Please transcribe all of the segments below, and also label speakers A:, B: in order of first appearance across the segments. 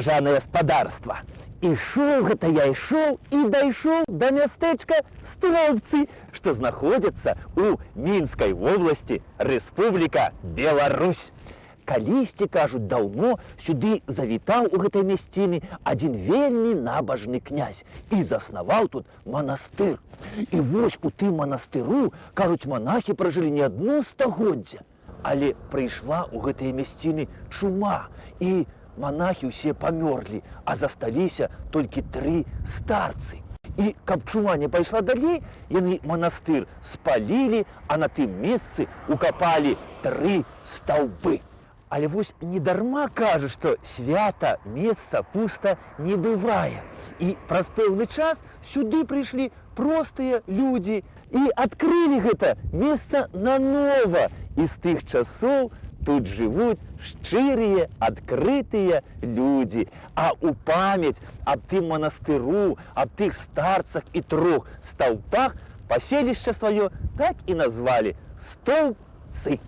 A: Паважанае спадарства. Ішоў гэта я, ішоў і дайшоў да мястэчка Стоўбцы, што знаходзіцца ў Мінскай вобласці, Рэспубліка Беларусь. Калісьці, кажуць, даўно сюды завітаў у гэтай мясціны адзін вельмі набажны князь і заснаваў тут манастыр. І вось у тым манастыру, кажуць, манахі пражылі не адно стагоддзе. Але прыйшла ў гэтыя мясціны чума, і манахі ўсе памёрлі, а засталіся толькі тры старцы. І каб чума не пайшла далей, яны манастыр спалілі, а на тым месцы укапалі тры стаўбы. Але вось не дарма кажуць, што свята месца пуста не бывае. І праз пэўны час сюды прыйшлі простыя людзі і адкрылі гэта месца нанова. І з тых часоў тут жывуць шчырыя, адкрытыя людзі. А ў памяць аб тым манастыру, аб тых старцах і трох стаўпах паселішча сваё так і назвалі — Стоўбцы.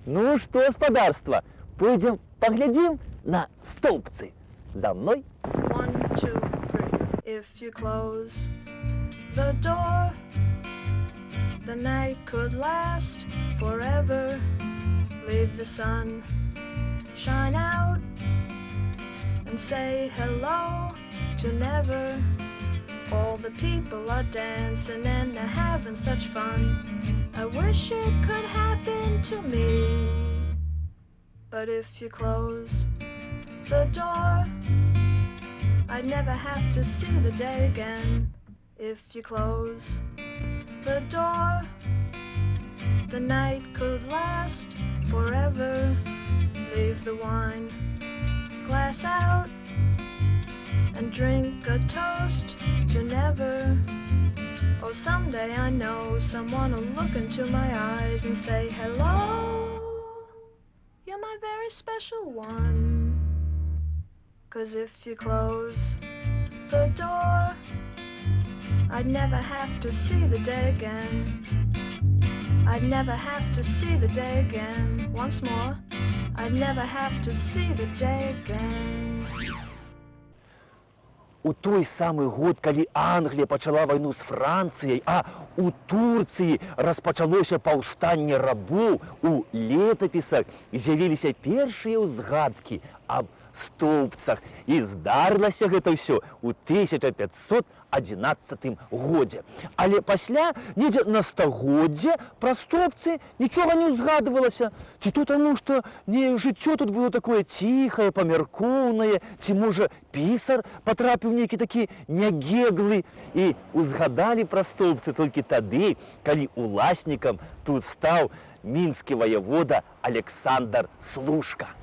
A: Ну што, спадарства, пойдзем паглядзім на Стоўбцы. За мной.
B: One, two, three. If you close the door, the night could last forever. Leave the sun shine out and say hello to never. All the people are dancing and they're having such fun. I wish it could happen to me. But if you close the door, I'd never have to see the day again. If you close the door, the night could last forever. Leave the wine glass out and drink a toast to never. Oh, someday I know someone will look into my eyes and say, "Hello, you're my very special one." 'Cause if you close the door, I'd never have to see the day again. I'd never have to see the day again. Once more, I'd never have to see the day again.
A: У той самы год, калі Англія пачала вайну з Францыяй, а у Турцыі распачалося паўстанне рабоў, у летапісах з'явіліся першыя ўзгадкі аб Стоўбцах. І здарылася гэта ўсё ў 1511 годзе. Але пасля недзе на стагоддзе пра Стоўбцы нічога не ўзгадвалася. Ці то таму, што не жыццё тут было такое ціхае, памяркоўнае, ці, можа, пісар патрапіў нейкі такі нягеглы, і узгадалі пра Стоўбцы толькі тады, калі уласнікам тут стаў мінскі ваявода Александр Служка.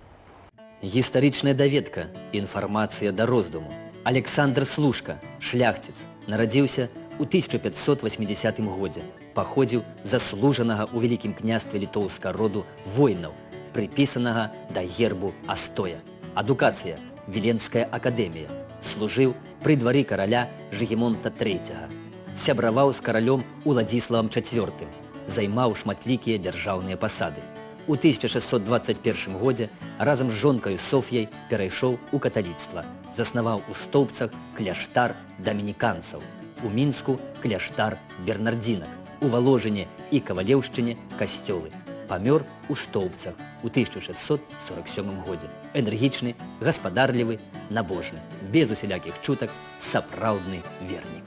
C: Гістарычная даведка, інфармацыя да роздуму. Александр Служка, шляхціц, нарадзіўся ў 1580 годзе. Паходзіў з заслужанага ў Вялікім Княстве Літоўска роду воінаў, прыпісанага да гербу Астоя. Адукацыя, Віленская акадэмія. Служыў пры двары караля Жыгімонта III. Сябраваў з каралём Уладзіславам IV. Займаў шматлікія дзяржаўныя пасады. У 1621 годзе разам з жонкаю Соф'яй перайшоў у каталіцтва. Заснаваў у Стоўбцах кляштар дамініканцаў. У Мінску кляштар бернардзінак. У Валожыне і Кавалеўшчыне касцёлы. Памёр у Стоўбцах у 1647 годзе. Энергічны, гаспадарлівы, набожны, без усялякіх чутак, сапраўдны вернік.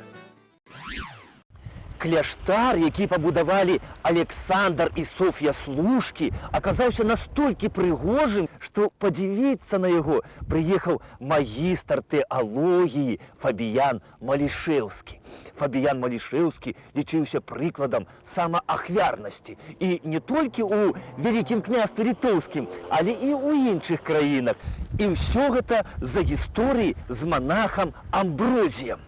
A: Кляштар, які пабудавалі Александр і Соф'я Служкі, аказаўся настолькі прыгожым, што падзівіцца на яго прыехаў магістр тэалогіі Фабіян Малішэўскі. Фабіян Малішэўскі лічыўся прыкладам самаахвярнасці. І не толькі ў Вялікім Княстве Літоўскім, але і ў іншых краінах. І ўсё гэта з-за гісторыі з манахам Амброзіем.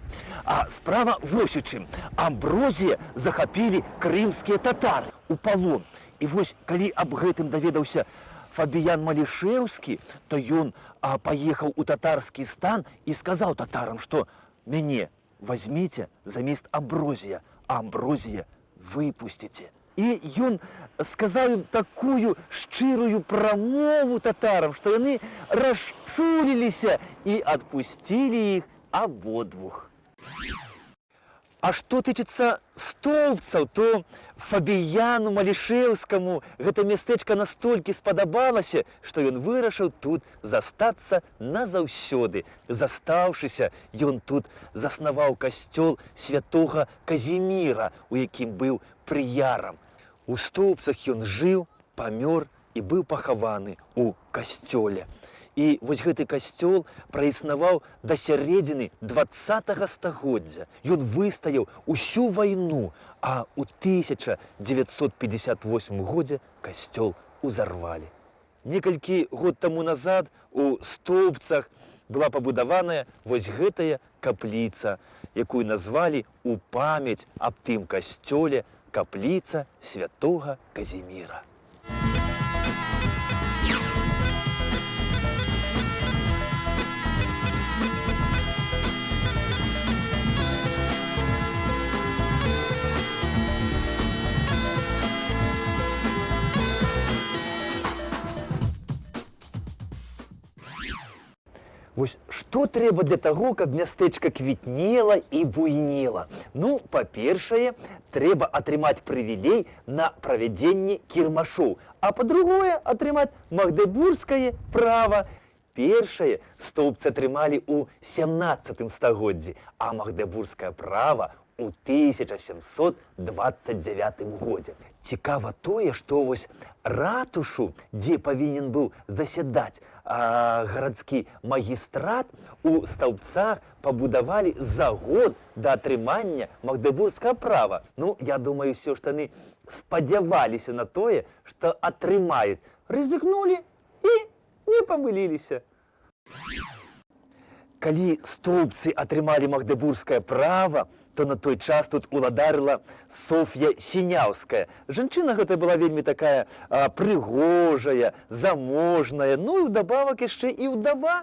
A: А справа вось у чым. Амброзія захапілі крымскія татары у палон. І вось калі аб гэтым даведаўся Фабіян Малішэўскі, то ён паехаў у татарскі стан і сказаў татарам, што мяне возьміце замест Амброзія, а Амброзія выпусціце. І ён сказаў ім такую шчырую прамову татарам, што яны расчуліліся і адпусцілі іх абодвух. А што тычыцца Стоўбцаў, то Фабіяну Малішэўскаму гэта мястэчка настолькі спадабалася, што ён вырашыў тут застацца назаўсёды. Застаўшыся, ён тут заснаваў касцёл святога Казіміра, у якім быў прыярам. У Стоўбцах ён жыў, памёр і быў пахаваны ў касцёле. І вось гэты касцёл праіснаваў да сярэдзіны 20 стагоддзя. Ён выстаяў усю вайну, а ў 1958 годзе касцёл узарвалі. Некалькі год таму назад у Стоўбцах была пабудаваная вось гэтая капліца, якую назвалі ў памяць аб тым касцёле капліца святога Казіміра. Вось што трэба для таго, каб мястэчка квітнела і буйнела? Ну, па-першае, трэба атрымаць прывілей на правядзенне кірмашоў, а па-другое, атрымаць магдэбургскае права. Першае Стоўбцы атрымалі ў 17 стагоддзі, а магдэбургскае права ў 1729 годзе. Цікава тое, што вось ратушу, дзе павінен быў засядаць гарадскі магістрат, у Стаўбцах пабудавалі за год да атрымання магдэбургскага права. Ну, я думаю, ўсё ж яны спадзяваліся на тое, што атрымаюць. Рызыкнулі і не памыліліся. Калі Стоўбцы атрымалі магдэбургскае права, то на той час тут уладарыла Соф'я Сіняўская. Жанчына гэта была вельмі такая прыгожая, заможная, ну і ўдабавак яшчэ і ўдава.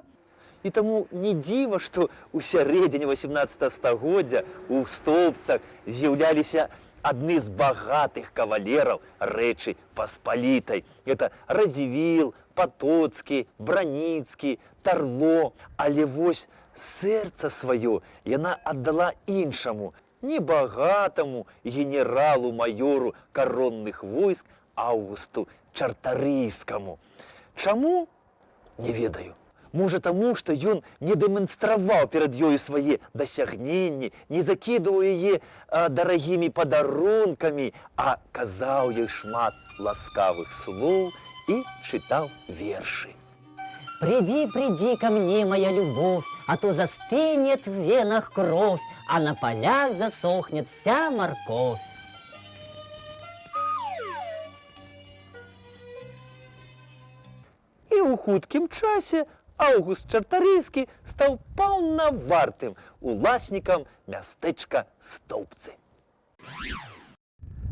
A: І таму не дзіва, што ў сярэдзіне 18 стагоддзя у Стоўбцах з'яўляліся адны з багатых кавалераў Рэчы Паспалітай. Это Радзівіл, Патоцкі, Браніцкі, Тарло. Але вось сэрца сваё яна аддала іншаму, небагатаму генералу-майору каронных войск Аўгусту Чартарыйскаму. Чаму? Не ведаю. Можа таму, што ён не дэманстраваў перад ёю свае дасягненні, не закідваў яе дарагімі падарункамі, а казаў ёй шмат ласкавых слоў і чытаў вершы.
D: Приди, приди ко мне, моя любовь, а то застынет в венах кровь, а на полях засохнет вся морковь.
A: І ў хуткім часе Аўгуст Чартарыйскі стаў паўнавартым уласнікам мястэчка Стоўбцы.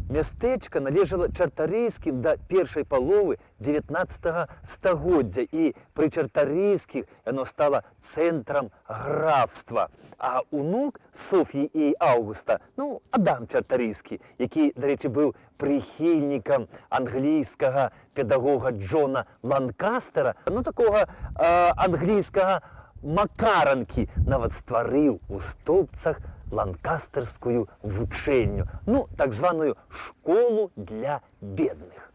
A: Мястэчка належала Чартарыйскім да першай паловы 19 стагоддзя, і пры Чартарыйскіх яно стала цэнтрам графства. А унук Соф'і і Аўгуста, ну, Адам Чартарыйскі, які, дарэчы, быў прыхільнікам англійскага педагога Джона Ланкастера, ну, такога англійскага макаранкі, нават стварыў у Стоўбцах ланкастерскую вучэльню, ну, так званую школу для бедных.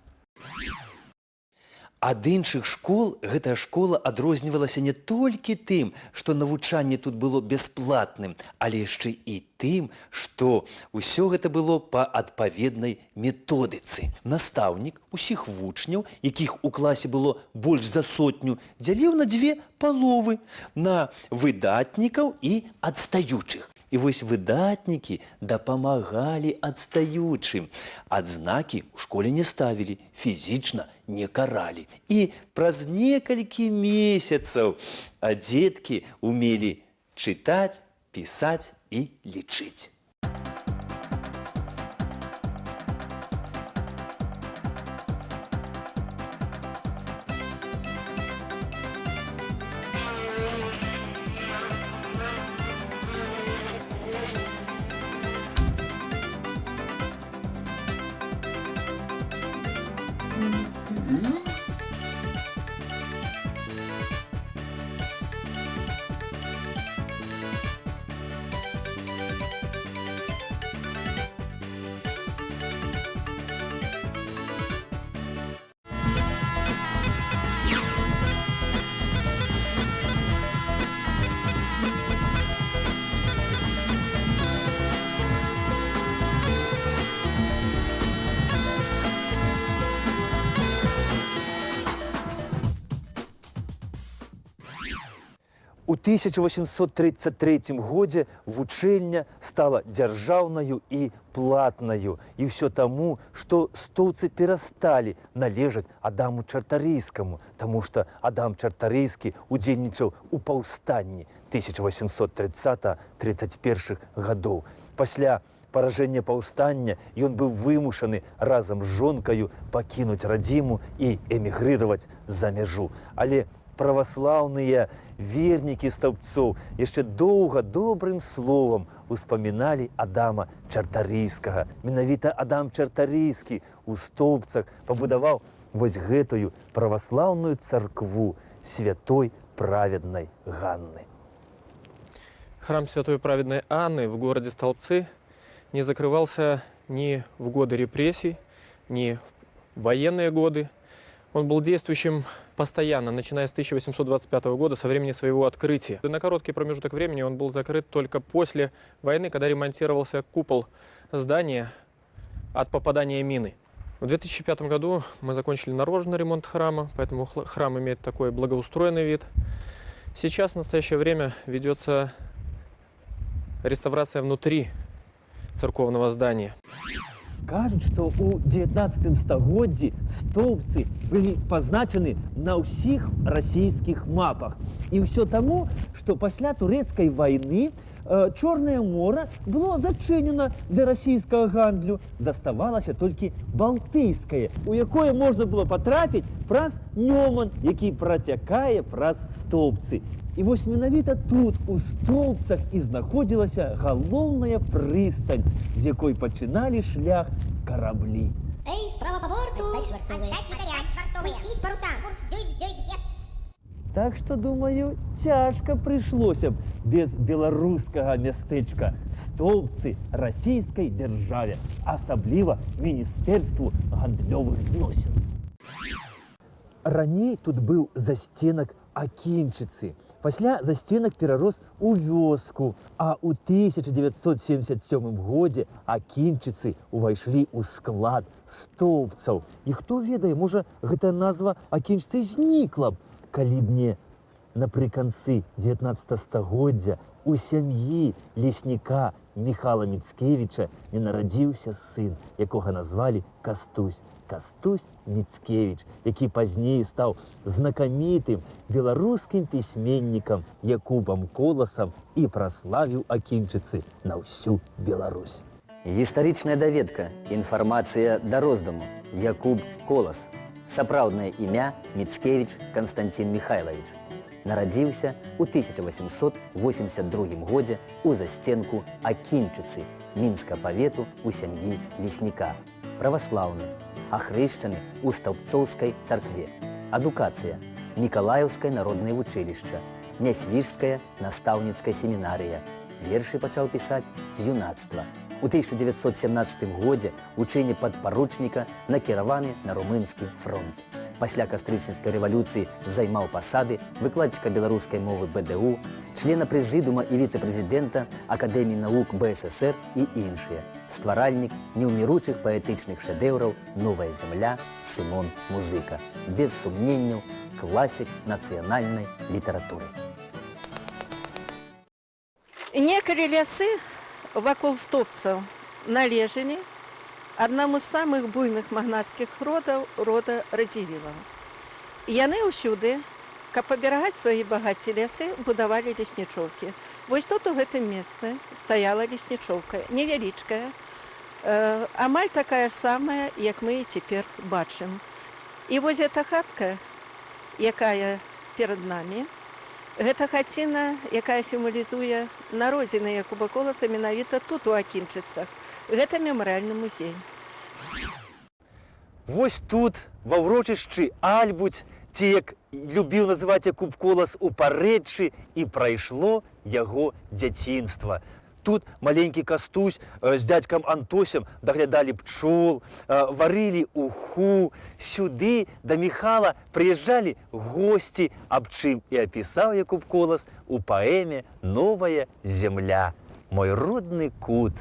A: Ад іншых школ гэтая школа адрознівалася не толькі тым, што навучанне тут было бясплатным, але яшчэ і тым, што ўсё гэта было па адпаведнай методыцы. Настаўнік усіх вучняў, якіх у класе было больш за сотню, дзяліў на дзве паловы, на выдатнікаў і адстаючых. І вось выдатнікі дапамагалі адстаючым. Адзнакі ў школе не ставілі, фізічна не каралі. І праз некалькі месяцаў дзеткі умелі чытаць, пісаць і лічыць. У 1833 годзе вучэльня стала дзяржаўнаю і платнаю. І ўсё таму, што Стоўцы перасталі належаць Адаму Чартарыйскаму, таму што Адам Чартарыйскі удзельнічаў у паўстанні 1830-31 гадоў. Пасля паражэння паўстання ён быў вымушаны разам з жонкаю пакінуць радзіму і эмігрыраваць за мяжу. Але праваслаўныя вернікі Стаўбцоў яшчэ доўга добрым словам успаміналі Адама Чартарыйскага. Менавіта Адам Чартарыйскі у Стоўбцах пабудаваў вось гэтую праваслаўную царкву святой праведнай Ганны.
E: Храм Святой Праведной Анны в городе Столбцы не закрывался ни в годы репрессий, ни в военные годы. Он был действующим постоянно, начиная с 1825 года, со времени своего открытия. На короткий промежуток времени он был закрыт только после войны, когда ремонтировался купол здания от попадания мины. В 2005 году мы закончили наружный ремонт храма, поэтому храм имеет такой благоустроенный вид. Сейчас, в настоящее время, ведется реставрация внутри церковного здания.
A: Кажуць, што ў 19 стагоддзі Стоўбцы былі пазначаны на ўсіх расійскіх мапах. І ўсё таму, што пасля турэцкай вайны Чорнае мора было зачынена для расійскага гандлю, заставалася толькі Балтыйскае, у якое можна было патрапіць праз Нёман, які працякае праз Стоўбцы. І вось менавіта тут, у Стоўбцах, і знаходзілася галоўная прыстань, з якой пачыналі шлях караблі.
F: Эй, справа по борту! Отдать швартовые. Отдать якоря. Швартовые. Пустить паруса. Курс зюйд, зюйд, вест.
A: Так што, думаю, цяжка прыйшлося б без беларускага мястэчка Стоўбцы расійскай дзяржаве, асабліва міністэрству гандлёвых зносін. Раней тут быў засценак Акінчыцы. Пасля засценак перарос у вёску, а ў 1977 годзе Акінчыцы ўвайшлі ў склад Стоўбцаў. І хто ведае, можа, гэтая назва Акінчыцы знікла б, калі б не напрыканцы 19 стагоддзя у сям'і лесніка Міхала Міцкевіча не нарадзіўся сын, якога назвалі Кастусь. Кастусь Міцкевіч, які пазней стаў знакамітым беларускім пісьменнікам Якубам Коласам і праславіў Акінчыцы на ўсю Беларусь.
C: Гістарычная даведка, інфармацыя да роздуму. Якуб Колас. Сапраўднае імя Міцкевіч Канстанцін Міхайлавіч. Нарадзіўся ў 1882 годзе ў засценку Акінчыцы Мінска павету ў сям'і лесніка. Праваслаўны, ахрышчаны ў стаўбцоўскай царкве. Адукацыя: Мікалаеўскае народнае вучылішча, Нясвіжская настаўніцкая семінарыя. Вершы пачаў пісаць з юнацтва. У 1917 годзе у чыне падпаручніка накіраваны на румынскі фронт. Пасля кастрычніцкай рэвалюцыі займаў пасады выкладчыка беларускай мовы БДУ, члена прэзідыума і віцэ-прэзідэнта Акадэміі навук БССР і іншыя. Стваральнік неўміручых паэтычных шэдэўраў «Новая зямля», «Сымон музыка». Без сумненняў, класік нацыянальнай літаратуры.
G: Некалі лясы вакол Стоўбцаў належалі аднаму з самых буйных магнацкіх родаў, рода Радзівілава. Яны ўсюды, каб паберагаць свае багацці, лясы, будавалі леснічоўкі. Вось тут, у гэтым месцы, стаяла леснічоўка, невялічкая, амаль такая ж самая, як мы і цяпер бачым. І вось эта хатка, якая перад намі, гэта хаціна, якая сімвалізуе народзіны Якуба Коласа менавіта тут, у Акінчыцах. Гэта мемарыяльны музей.
A: Вось тут, ва ўрочышчы Альбуць, ці, як любіў называць Якуб Колас, у Парэччы, і прайшло яго дзяцінства. Тут маленькі Кастусь з дзядзькам Антосем даглядалі пчол, варылі уху. Сюды да Міхала прыязджалі госці, аб чым і апісаў Якуб Колас у паэме «Новая земля». Мой родны кут,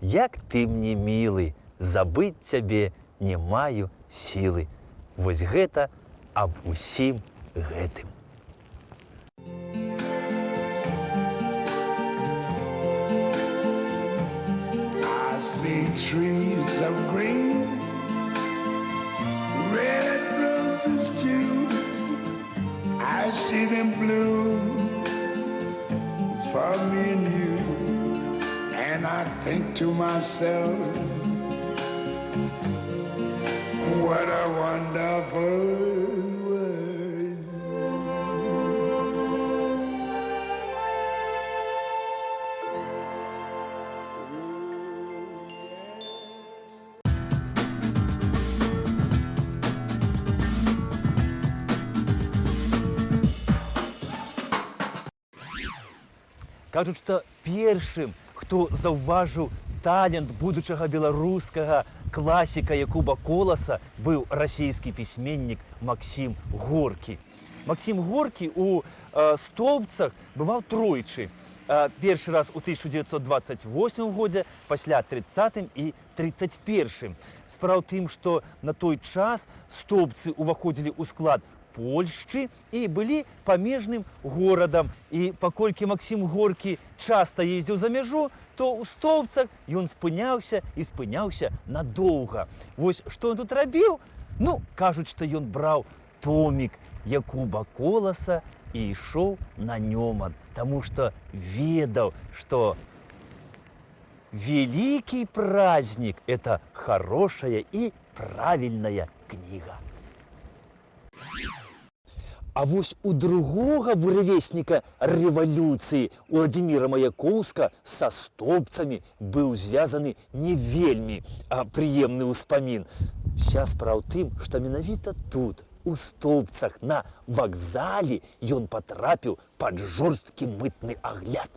A: як ты мне мілы, забыць цябе не маю сілы. Вось гэта аб усім гэтым.
H: Trees of green, red roses too. I see them bloom for me and you. And I think to myself, what a wonderful world.
A: Кажуць, што першым, хто заўважыў талент будучага беларускага класіка Якуба Коласа, быў расійскі пісьменнік Максім Горкі. Максім Горкі у Стоўбцах бываў тройчы. Першы раз у 1928 годзе, пасля 30 і 31. Справа ў тым, што на той час Стоўбцы ўваходзілі ў склад Польшчы і былі памежным горадам. І паколькі Максім Горкі часта ездзіў за мяжу, то ў Стоўбцах ён спыняўся і спыняўся надоўга. Вось што ён тут рабіў? Ну, кажуць, што ён браў томік Якуба Коласа і ішоў на Нёман, таму што ведаў, што великий праздник – это хорошая и правильная книга. А вось у другога бурэвесніка рэвалюцыі Уладзіміра Маякоўска са Стоўбцамі быў звязаны не вельмі прыемны ўспамін. Уся справа ў тым, што менавіта тут, у Стоўбцах на вакзале ён патрапіў пад жорсткі мытны агляд.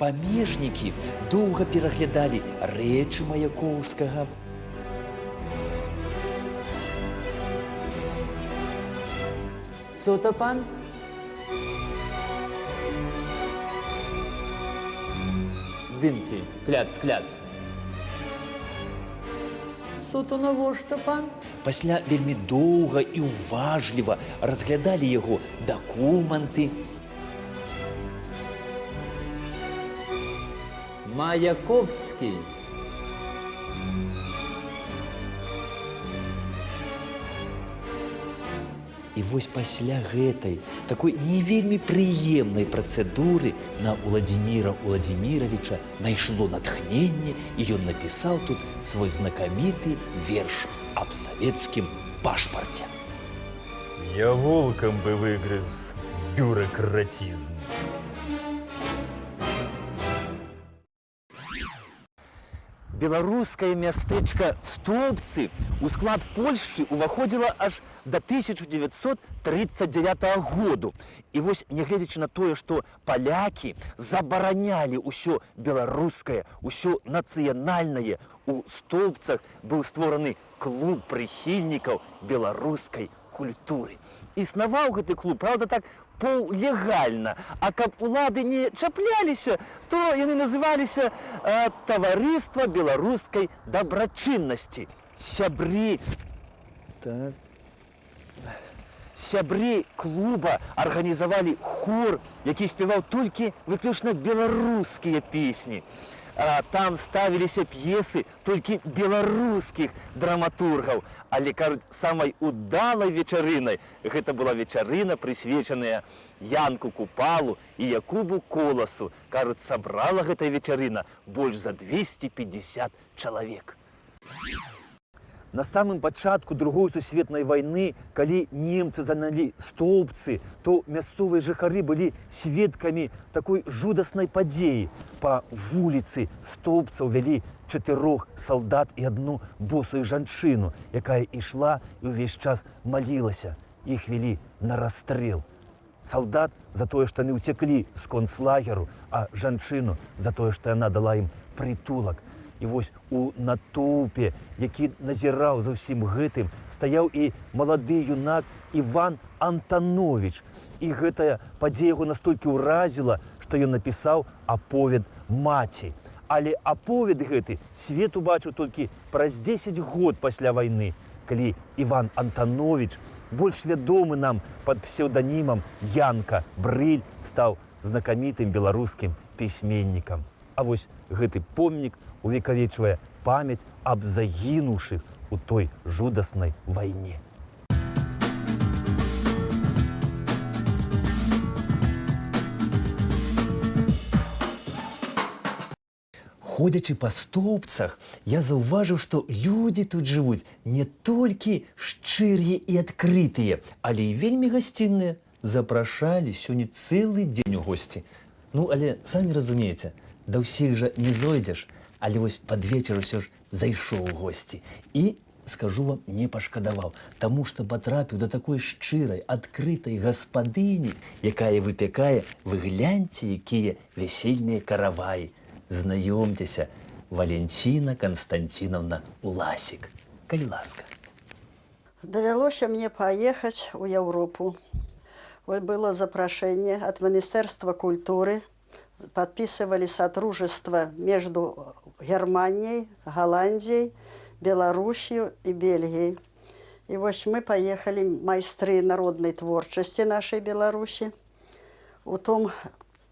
A: Памежнікі доўга пераглядалі рэчы Маякоўскага.
C: Co to pan? Здымкі, кляц, кляц. Co to навошта, пан?
A: Пасля вельмі доўга і ўважліва разглядалі яго дакуманты.
C: Маяковскі.
A: І вось пасля гэтай такой не вельмі прыемнай працэдуры на Уладзіміра Уладзіміравіча найшло натхненне, і ён напісаў тут свой знакаміты верш аб савецкім пашпарце.
I: Я волком бы выгрыз бюрократизм.
A: Беларускае мястэчка Стоўбцы ў склад Польшчы ўваходзіла аж да 1939 году. І вось, нягледзячы на тое, што палякі забаранялі ўсё беларускае, ўсё нацыянальнае, у Стоўбцах быў створаны клуб прыхільнікаў беларускай культуры. Існаваў гэты клуб, праўда, так паўлегальна, а каб улады не чапляліся, то яны называліся таварыства беларускай дабрачыннасці. Сябры так. Сябры клуба арганізавалі хор, які спяваў толькі выключна беларускія песні. Там ставіліся п'есы толькі беларускіх драматургаў. Але, кажуць, самай удалай вечарынай гэта была вечарына, прысвечаная Янку Купалу і Якубу Коласу. Кажуць, сабрала гэтая вечарына больш за 250 чалавек. На самым пачатку Другой сусветнай вайны, калі немцы занялі Стоўбцы, то мясцовыя жыхары былі сведкамі такой жудаснай падзеі. Па вуліцы Стоўбцаў вялі 4 салдат і адну босую жанчыну, якая ішла і ўвесь час малілася. Іх вялі на расстрэл. Салдат за тое, што яны ўцеклі з концлагеру, а жанчыну за тое, што яна дала ім прытулак. І вось у натоўпе, які назіраў за ўсім гэтым, стаяў і малады юнак Іван Антанович. І гэтая падзея яго настолькі ўразіла, што ён напісаў аповед маці. Але аповед гэты свет убачыў толькі праз 10 год пасля вайны, калі Іван Антанович, больш вядомы нам пад псеўданімам Янка Брыль, стаў знакамітым беларускім пісьменнікам. А вось гэты помнік увекавечвае памяць аб загінуўшых у той жудаснай вайне. Ходзячы па Стоўбцах, я заўважыў, што людзі тут жывуць не толькі шчырыя і адкрытыя, але і вельмі гасцінныя. Запрашалі сёння цэлы дзень у госці. Ну, але самі разумееце, да ўсіх жа не зойдзеш, але вось пад вечар усё ж зайшоў у госці. І, скажу вам, не пашкадаваў, таму што патрапіў да такой шчырай, адкрытай гаспадыні, якая выпякае, вы гляньце, якія вясельныя караваі. Знаёмцеся, Валентина Константиновна Уласік. Калі ласка.
J: Давялося мне паехаць у Еўропу. Вот было запрашэнне от Министерства культуры. Подписывали сотрудничество между Германией, Голландией, Белоруссией и Бельгией. И вот мы поехали, майстры народной творчасці нашей Беларуси, у том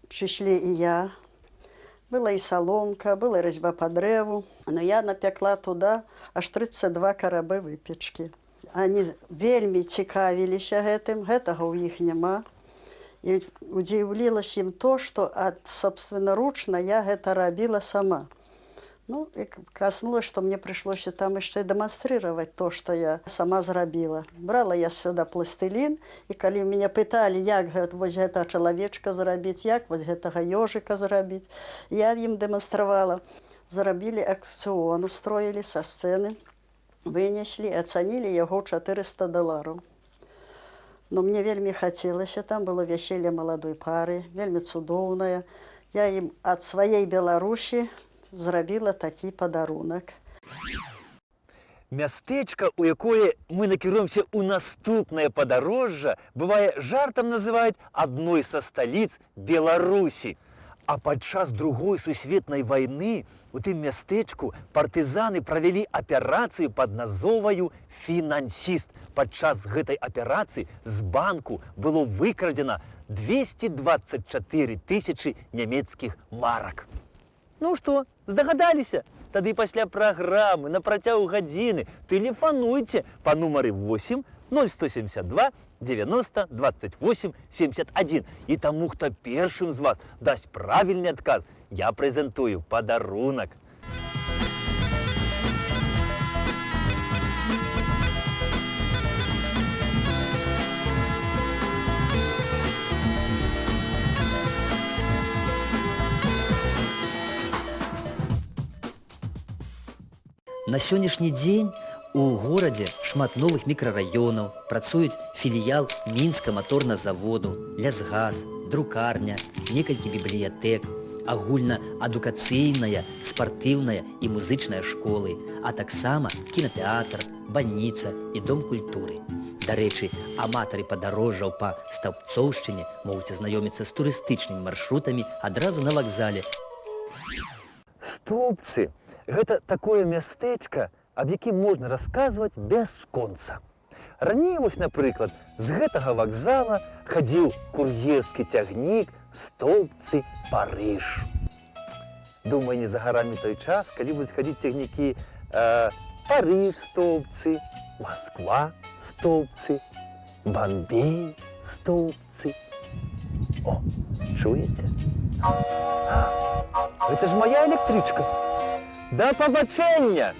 J: числе и я. Была и соломка, была и резьба по древу. Но я напекла туда аж 32 карабы выпечки. Они вельмі цікавіліся гэтым, гэтага ў іх няма. І удзіўлілася ім то, што ад собственноручно я гэта рабіла сама. Ну, і коснулось, што мне прыйшлося там яшчэ дэманстрировать то, што я сама зрабіла. Брала я сюда пластылін, і калі мяне пыталі, як вось гэта чалавечка зрабіць, як вось гэтага ёжыка зрабіць, я ім дэманстравала. Зрабілі акцыён, устроілі са сцэны, вынеслі, ацанілі яго 400 долараў. Но мне вельмі хацелася, там было вяселле маладой пары, вельмі цудоўнае. Я ім ад сваей Беларусі зрабіла такі падарунак.
A: Мястэчка, у якое мы накіруемся ў наступнае падарожжа, бывае, жартам называюць адной са сталіц Беларусі. А падчас Другой сусветнай вайны у тым мястэчку партызаны правялі аперацыю пад назоваю «Фінансіст». Падчас гэтай аперацыі з банку было выкрадзена 224 тысячы нямецкіх марак. Ну што, здагадаліся? Тады пасля праграмы на працягу гадзіны тэлефануйце па нумары 8 0172 90 28 71. І таму, хто першым з вас дасць правільны адказ, я прэзентую падарунак.
C: На сённяшні дзень у горадзе шмат новых мікрараёнаў, працуюць філіял Мінска-маторназаводу, лясгас, друкарня, некалькі бібліятэк, агульнаадукацыйная, спартыўная і музычная школы, а таксама кінатэатр, бальніца і дом культуры. Дарэчы, аматары падарожжаў па Стаўбцоўшчыне могуць азнаёміцца з турыстычнымі маршрутамі адразу на вакзале.
A: Стоўбцы – гэта такое мястэчка, аб якім можна расказваць бясконца. Раней вось, напрыклад, з гэтага вакзала хадзіў кур'ерскі цягнік Стоўбцы Парыж. Думаю, не за гарамі той час, калі будуць хадзіць цягнікі Парыж Стоўбцы, Масква Стоўбцы, Бамбей Стоўбцы. О, чуеце? Гэта ж моя электрычка. Да пабачэння!